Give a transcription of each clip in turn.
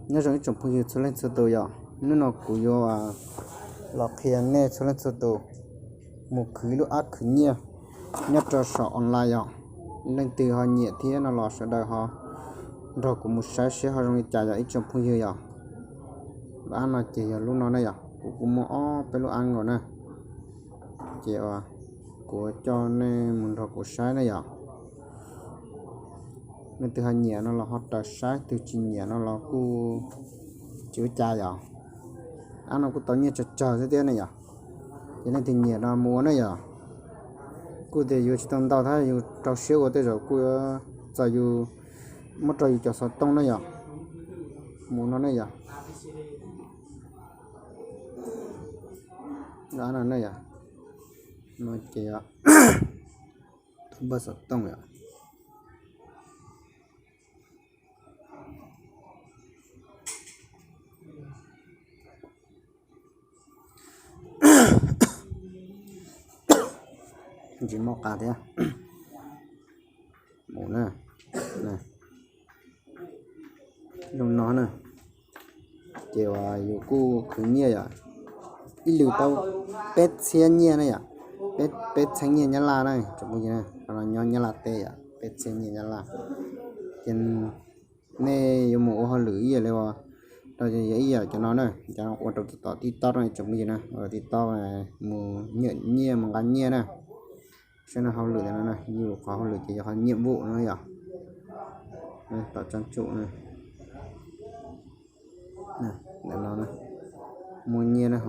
Nyob zoo ib tsoom phooj ywg txhua leej txhua tus yom, hnub no kuv yuav los qhia nej txhua leej txhua tus mus khwv ib lub app khwv nyiaj nyob rau saum online yom. Leej twg ho nyiam thiab no los sawv daws ho nrog kuv mus saib seb ho zoo li cas yom ib tsoom phooj ywg yom. Lub app no ces yog lub no ne yom, kuv kuj muaj ob peb lub app nkaus na. Ces kuv coj nej mus nrog kuv saib ne yom. Leej twg ho nyiam no los ho raws saib, twg tsis nyiam no los kuj tsis ua cas yom. App no kuj tau nyiaj tsawg tsawg xwb thiab ne yom. Ces leej twg nyiam no mus ua ne yom. Kuj tias yuav tsis tau ntau thiab, yus rau siab ua tej zaum kuj yuav txog yus, muab rau yus cov xov tooj ne yom. Mus no ne yom. App no ne yom. No ces npawb xov tooj yom. Tsis mob qab thiab. Mus na. Zoo no na. Ces uas yus kuj khwv nyiaj yom, ib lwm tau peb txhiab nyiaj na yom, peb txhiab nyiaj Nyab Laj na tsoom phooj ywg, qhov no nyob Nyab Laj teb yom, peb txhiab nyiaj Nyab Laj. Ces nej yuav mus ua hauj lwm ib yam li uas, yog ib yam cov no na, cov no ua rau tom TikTok no tsoom phooj ywg na, ua rau TikTok mus nyam nyiaj mus nqa nyiaj na. Saib no hauj lwm ntawm no na, yus qhov hauj lwm ces yog qhov nyiam vum no yom. Tom tsaab tsum na, ntawm no na, muaj nyiaj na,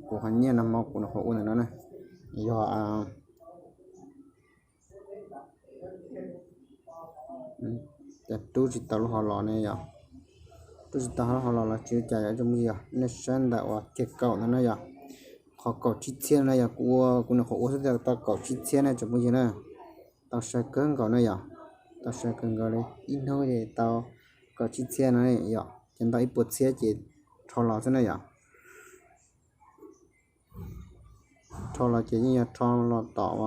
kuv qhov nyiaj no hmo kuv nyuam qhuav ua ntawm no na, yog rub tsis tau lub hov los ne yom. Rub tsis tau lub hov los los tsis ua cas yom tsoom phooj ywg. Nej saib ntawm uas kiag kaum ntawm no yom, qhov kaum tsib txhiab no yom, kuv ua kuv nyuam qhuav ua xwb tau kaum tsib txhiab na tsoom phooj ywg na. Tau sai kawg nkaus na yom, tau sai kawg nkaus li, ib hnub ces tau kaum tsib txhiab no yom, ces ntau ib puas txhiab ces rho los xwb na yom. Rho los ces yeej yog rho los tom,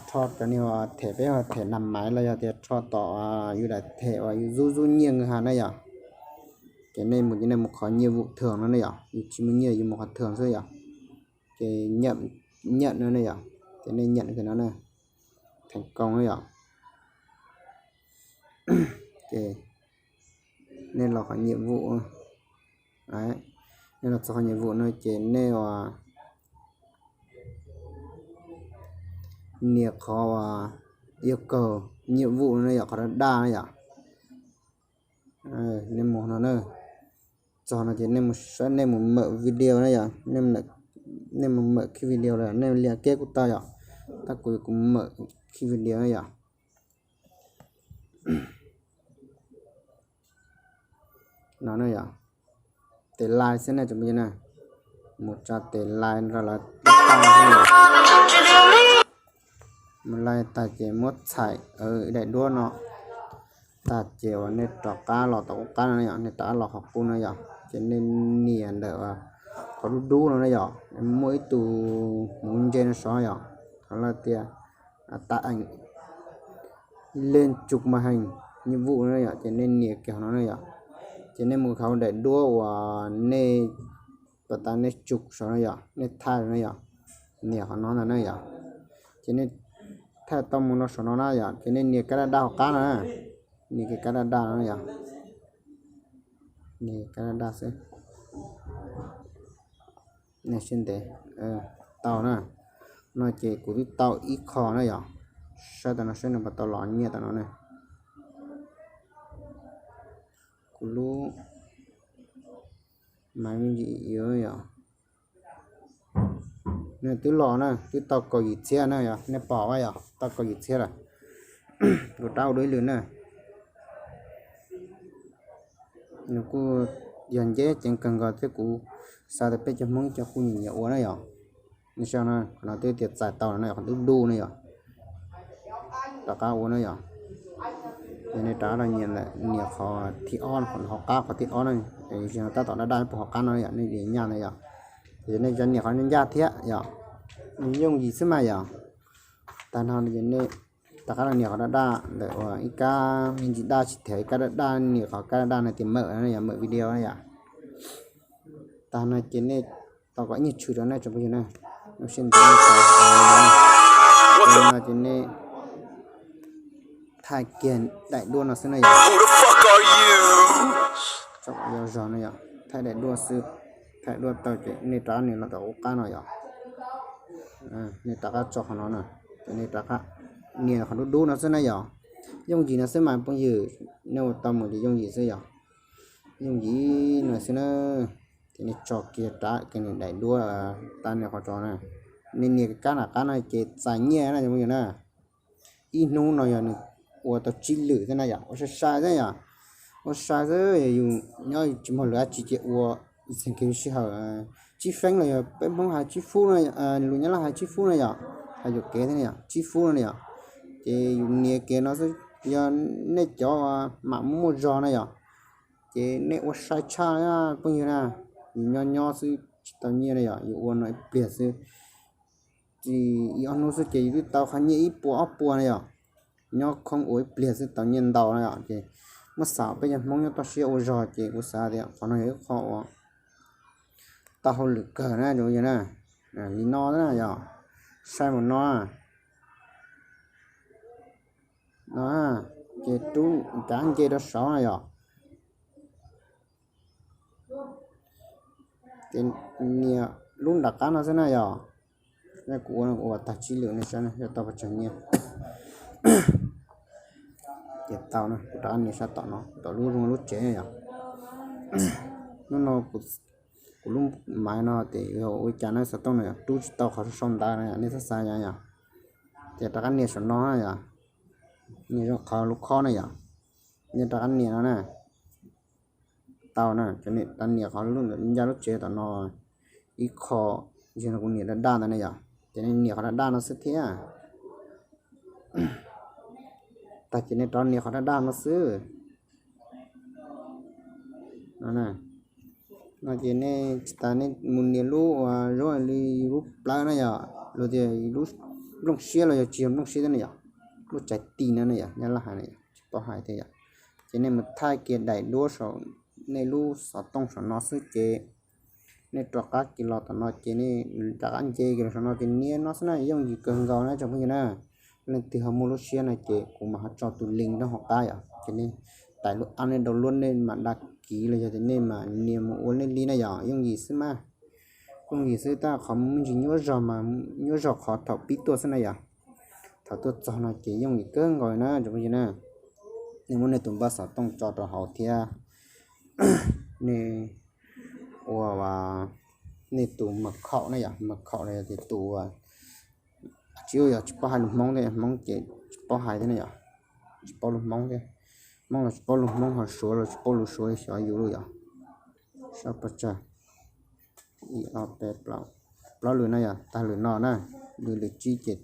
rho cov niag them peb ho them nas maiv los yog tias rho tom yus daim them uas yus zub zub nyiaj nkawd ha na yom. Ces nej mus ces nej mus qhov nyiam vum thường no ne yom, yus tsis muaj nyiaj yus mus qhov thường xwb yom. Ces nyiam no ne yom, ces nej nyiam kawg no na, thành công na yom. Ces nej los qhov nyiam vum, nej los txog qhov nyiam vum no ces nej uas nias qhov uas yêu cầu nhiệm vụ no ne yom, qhov daj daj na yom. Nej mus no na, txog no ces nej mus saib, nej mus mawm video na yom, nej mus mawm khij video los nej liam keb kuj tau yom, tab kuv kuv mawm khij video na yom. No na yom, tes like xwb na tsoom phooj ywg na, mus tsa tes like rau lawv tij tag xwb na. Mus like tag ces muab txhais daim duab no tag ces uas nej rov qab los tom qub qab no yom, nej rov qab los qhov qub no yom, ces nej nias ntawm qhov dub dub no na yom, muaj ib tug hmuv ntse no sov yom, qhov lawv tias tạo ảnh lên trục màn hình nhiệm vụ no yom, ces nej nias kiag qhov no na yom, ces nej mus hauv daim duab uas nej pas tas nej trục saum no yom, nej thaij no yom, nias qhov no ntag na yom, ces nej thaij tau mus no saum no na yom, ces nej nias kab daj daj hauv qab no na, nias kiag kab daj daj no yom, nias kab daj daj xwb. Nej sib ntev tau na, no ces kuv twb tau ib qho na yom, saib tas no saib nws puas tau los nyiaj tas no ne. Kuv lub mas me ntsis yom, nws twb los na, twb tau kaum yim txhiab na yom, nej pom yom, tau kaum yim txhiab lawm. Kuv rov ua dua ib lwm na. Nws kuj yog nceb ceev kawg nkaus thiab, kuv xav tias peb cov Hmoob cov kuj nyiam nyiam ua na yom. Nej saib no, qhov no twb tias txais tau no na, qhov dub dub na yom. Rov qab ua na yom. Yog nej rov qab nias qhov thib ob, qhov hauv qab qhov thib ob na, tab tom daj daj puag hauv qab no yom, nej nias nyaj ntawd yom. Ces nej tsuas nias qhov ncaj thiab yom. Nws yooj yim xwb mas yom. Tag no ces nej Rov qab los nias qhov daj daj ntawm uas ib kab me ntsis daj tsis thiab, ib kab daj daj, nias qhov kab daj daj no tias mawm no yom, mawm video na yom. Tag no ces nej tau kom ib nyuag tshwm rau nej tsoom phooj ywg na. Lub sij hawm no ces nej thaij kiag daim duab no xwb na yom. Tso yau zog no yom, thaij daim duab xwb. Thaij duab tau ces nej rov qab nias los tom qub qab no yom. Nej rov qab tso qhov no na, ces nej rov qab nias qhov dub dub no xwb na yom. Yooj yim no xwb mas phooj ywg, nej ua tau mus ces yooj yim xwb yom. Yooj yim no xwb na. Ces nej tso kiag rab kiag nws daim duab tag nrho qhov tso na. Nej nias kab nram qab no ces txais nyiaj na cov phooj ywg na. Ib hnub no yog nws ua tau tsib lwm xwb na yom, ua sai sai xwb yom. Ua sai xwb, yus nyob tsis muaj lwm dab tsi ces ua, txheej kev sij hawm, tsib feeb los yog peb Hmoob hais tsib fub, lus Nyab Laj hais tsib fub na yom, hais yuam kev thiab na yom, tsib fub no na yom. Ces yus nias kiag no xwb, yog nej cov mam muaj zog na yom, ces nej ua sai tshaj phooj ywg na. Yus nyob nyob xwb tsis tau nyiaj na yom, yus ua no ib pliag xwb, ib ob hnub xwb ces yus twb tau qhov nyiaj ib puas ob puas na yom. Nyob khoob ua ib pliag xwb tau nyiaj ntau na yom. Ces muab xav peb cov Hmoob nyob toj siab ua zog ces kuv xav tias qhov no yog ib qho uas tau hauj lwm kawg na cov phooj ywg na. Li no na yom, saib mus no no, ces rub kav nce rau saud na yom. Ces nias lub nram qab no xwb na yom. Kuv ua ua tag tsib lwm nej saib yog tau pes tsawg nyiaj. Ces tau na, kuv rov qab nias sab tom no, tom lub zoo lub tsev yom. Hnub no kuv lub maiv no ces yog ua cas na xov tooj no yom, rub tsis tau qhov sau ntawv no yom, nej txhob xav yom. Ces rov qab nias saum no yom, nias zoo qhov lub khob na yom, nej rov qab nias no na. Tau na, ces nej rov nias qhov lub ncaj lub tsev tom no ib qho, yog no kuv nias daj daj ntawd na yom, ces nej nias qhov daj daj no xwb thiab. Tag ces nej rov nias qhov daj daj no xwb. No ces nej tsis tas nej mus nias lub uas zoo li lub plawv na yom, los tias lub nplooj siab los yog tsis yog nplooj siab thiab na yom, lub tsav tis no na yom, Nyab Laj hais na yom, tsis paub hais thiab yom. Ces nej mus thaij kiag daim duab saum nej lub xov tooj saum no xwb ces nej rov qab kiag los tom no ces nej rov qab nce kiag los saum no ces nias no xwb na, yooj yim kawg nkaus na tsoom phooj ywg na. Leej twg ho muaj lub siab no ces kuv mam ho tso tus link rau hauv qab yom, ces nej tải lub app nej download nej mam đăng ký los yog tias nej mam nias mus ua nej li na yom, yooj yim xwb mas. Yooj yim xwb tab qhov me ntsis nyuaj zog mas nyuaj zog qhov thaum pib tuaj xwb na yom. Thaum tuaj txog no ces yooj yim kawg nkaus na tsoom phooj ywg na. Nej muab nej tus npawb xov tooj tso rau hauv thiab nej ua nej tus mật khẩu na yom, mật khẩu los yog tias tus tsis ua yog tsis paub hais lus Hmoob thiab, Hmoob ces tsis paub hais thiab na yom, tsis paub lus Hmoob thiab. Hmoob los tsis paub lus Hmoob, ho Suav los tsis paub lus Suav, xyov yus lus yom. Sab pov tsag ib ob peb plaub, plaub lwm no yom, tag lwm no na, lwm lwm tsib ces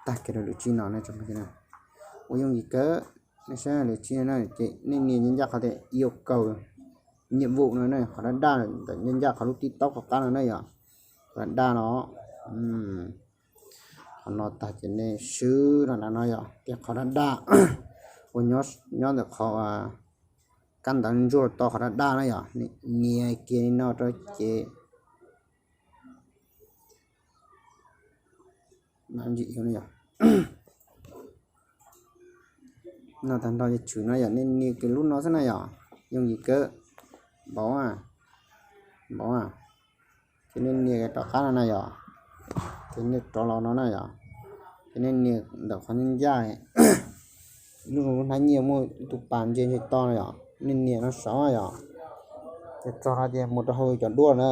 tag kiag rau lwm tsib no na tsoom phooj ywg na. Ua yooj yim kawg, nej saib lwm tsib no na ces nej nias ncaj ncaj qhov tias yêu cầu nhiệm vụ no na, qhov daj daj ntawm ncaj ncaj qhov lub tib taub qhov qab no na yom, qhov daj daj no. Qhov no tag ces nej swb rau nram no yom, ces qhov daj daj uas nyob ntawm qhov kab ntawv ntsuag to qhov daj daj na yom, nias kiag li no rau ces no tag nrho ces tshwm no yom, nej nias kiag lub no xwb na yom, yooj yim kawg, npaum, npaum. Ces nej nias rov qab no na yom, ces nej rov los no na yom, ces nej nias ntawm qhov ncaj ncaj, lub zoo lub hnab nyiaj muaj ib tug pas ntse ntse to no yom, nej nias no saud yom, ces txog no ces mus rau hauv cov duab na,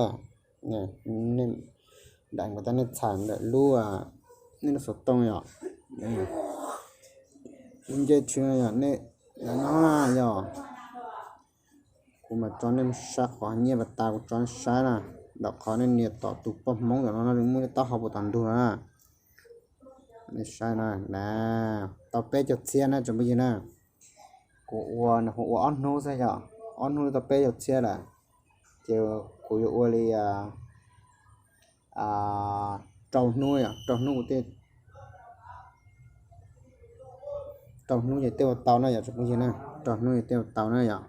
nej daim mus tas nej txhais ntawm lub, nej lub xov tooj yom, lub ncej tshwv yom, nej no yom. Kuv mam tso nej saib qhov nyiaj pas tas, kuv tso nej saib na, ntawm qhov nej nias tom tus poj Hmoob tom no no muaj ib taub hau puas tom ntug no na. Nej saib na, tau peb caug txhiab na tsoom phooj ywg na. Kuv ua, kuv ua ob hnub xwb yom, ob hnub tau peb caug txhiab lawm, ces kuv yuav ua li rau hnub yom, rau hnub kuv thiaj Rau hnub ces tej ua tau na yom tsoom phooj ywg na, rau hnub ces tej ua tau na yom.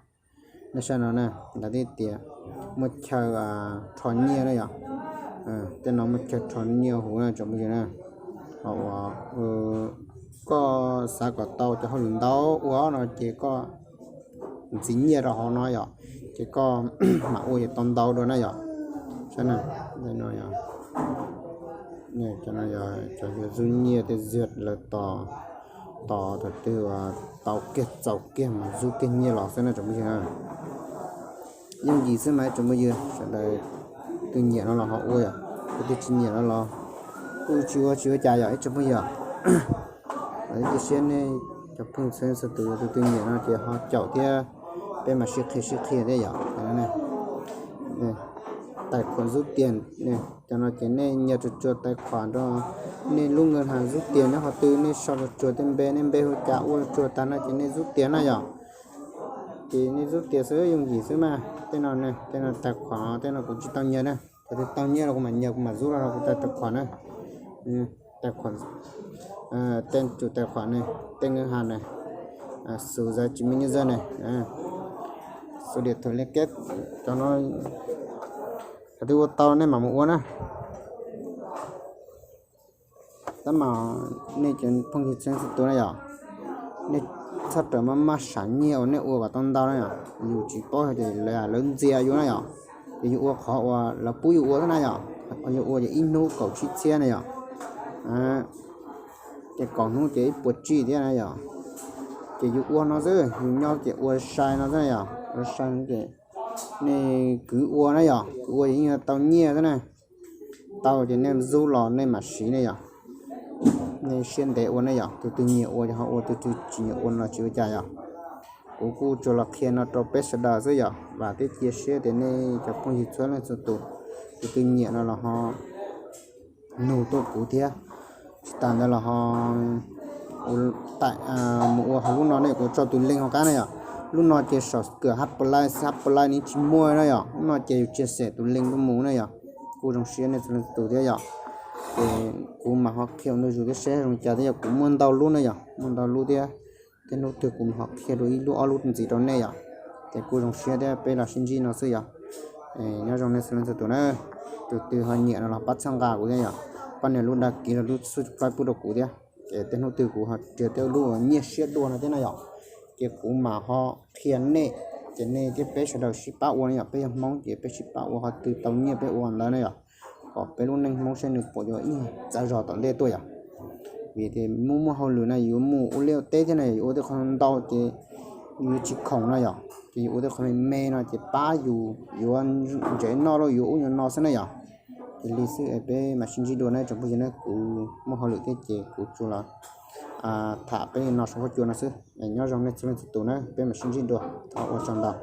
Nej saib no na, lawv thiaj tias muaj chaw rho nyiaj na yom. Tej no muaj chaw rho nyiaj huv na tsoom phooj ywg na. Ho uas koj xav kom tau cov hauj lwm ntau ua no ces koj ntxiv nyiaj rau hauv no yom, ces koj mam ua ces tau ntau dua na yom. Saib no, cov no yog cov yog zub nyiaj tej zia lawv tos, tos thaum twg uas tau kiag txaus kiag mas zub kiag nyiaj los xwb na tsoom phooj ywg na. Yooj yim xwb mas tsoom phooj ywg sawv daws, tus nyiam no los ho ua yom, tus twg tsis nyiam no los kuj tsis ua tsis ua cas yom ib tsoom phooj ywg. Ib tug siab nej cov phooj ywg txhua tus tus twg nyiam no ces ho caum thiab, peb mam sib qhia sib qhia thiab yom. Tais khuam zub tias, cov no ces nej nyias tsuag tsuag tais khuam rau nej lub nkawj ha zub tias nyob qhov twg, nej sau tsuag tsuag tej npe, nej npe hu cas ua tsuag tag no ces nej zub tias na yom. Ces nej zub tias xwb yooj yim xwb mas. Tej no, tej no tais khuam, tej no kuv tsis tau nyias na. Thaum twg tau nyiaj los kuv mam nyias kuv mam zub los rau kuv tais khuam na. Tais khuam, tej tus tais khuam ne, tej nkawj ha ne, xus zaj tsis me nyuj zaj ne, xus diam thaum li keb, cov no thaum twg ua tau nej mam mus ua na. Tab mas nej cov phooj ywg txhua tus na yom, nej txhob rawm maj maj sam nyiaj uas nej ua kom tau ntau na yom. Yus tsis paub ces lawv ntxias yus na yom. Ces yus ua qhov uas lawv pub yus ua xwb na yom. Yus ua ces ib hnub kaum tsib txhiab na yom. Ces kaum hnub ces ib puas tsib thiab na yom. Ces yus ua no xwb, yus nyob ces ua sai no xwb na yom. Ua sai ces nej kwv ua na yom, kwv ua ces yeej tau nyiaj xwb na. Tau ces nej zub los nej mam siv ne yom. Nej siab ntev ua ne yom, tus twg nyiam ua ces ho ua, tus twg tsis nyiam ua no tsis ua cas yom. Kuv kuj tsuas los qhia no rau peb sawv daws xwb yom, vam thiab cia siab tias nej cov phooj ywg txhua leej txhua tus, tus twg nyiam no los ho nug tuaj kuv thiab. Tsis tas ntawd los ho mus ua hauv lub no ne, kuv tso tus link hauv qab na yom. Lub no ces saum kawm hab plai, hab plai nws tsis muaj na yom. Lub no ces yus tshiaj xem tus link tuaj mus na yom. Kuj zoo siab nej txhua leej txhua tus thiab yom. Ces kuv mam ho qhia ua ntu zus thiab seb zoo li cas thiab yom. Kuv muaj ntau lub na yom, muaj ntau lub thiab. Tej hnub twg kuv mam ho qhia dua ib lub ob lub ntxiv rau nej yom. Ces kuj zoo siab thiab, peb los sib ntsib no xwb yom. Nyob zoo nej txhua leej txhua tus na. Tus twg ho nyiam no los pab txhawb nqa kuv thiab yom. Pab nias lub dag kiv los lub subscribe pub rau kuv thiab. Ces tej hnub twg kuv ho rau tej lub nyiaj siab dua no thiab na yom. Ces kuv mam ho qhia nej, ces nej thiab peb sawv daws sib pab ua na yom. Peb yog Hmoob ces peb sib pab ua, qhov twg tau nyiaj peb ua ntawd na yom. Kom peb lub neej Hmoob saib nws puas yuav ib nyuag txav zog tom ntej tuaj yom. Vim tias muaj muaj hauj lwm na, yuav mus ua liaj ua teb thiab na, yuav ua tej qho ntau ces yus tsis khoom no yom. Ces yuav ua tej qho me me no ces pab yus yuav ntsev noj los yuav ub yuav no xwb na yom. Ces li xwb es peb mam sib ntsib dua na tsoom phooj ywg na, kuv muaj hauj lwm thiab ces kuv tsuas los tham peb no saum huab cua no xwb. Nyob zoo nej txhua leej txhua tus na, peb mam sib ntsib dua, thov ua tsaug ntau.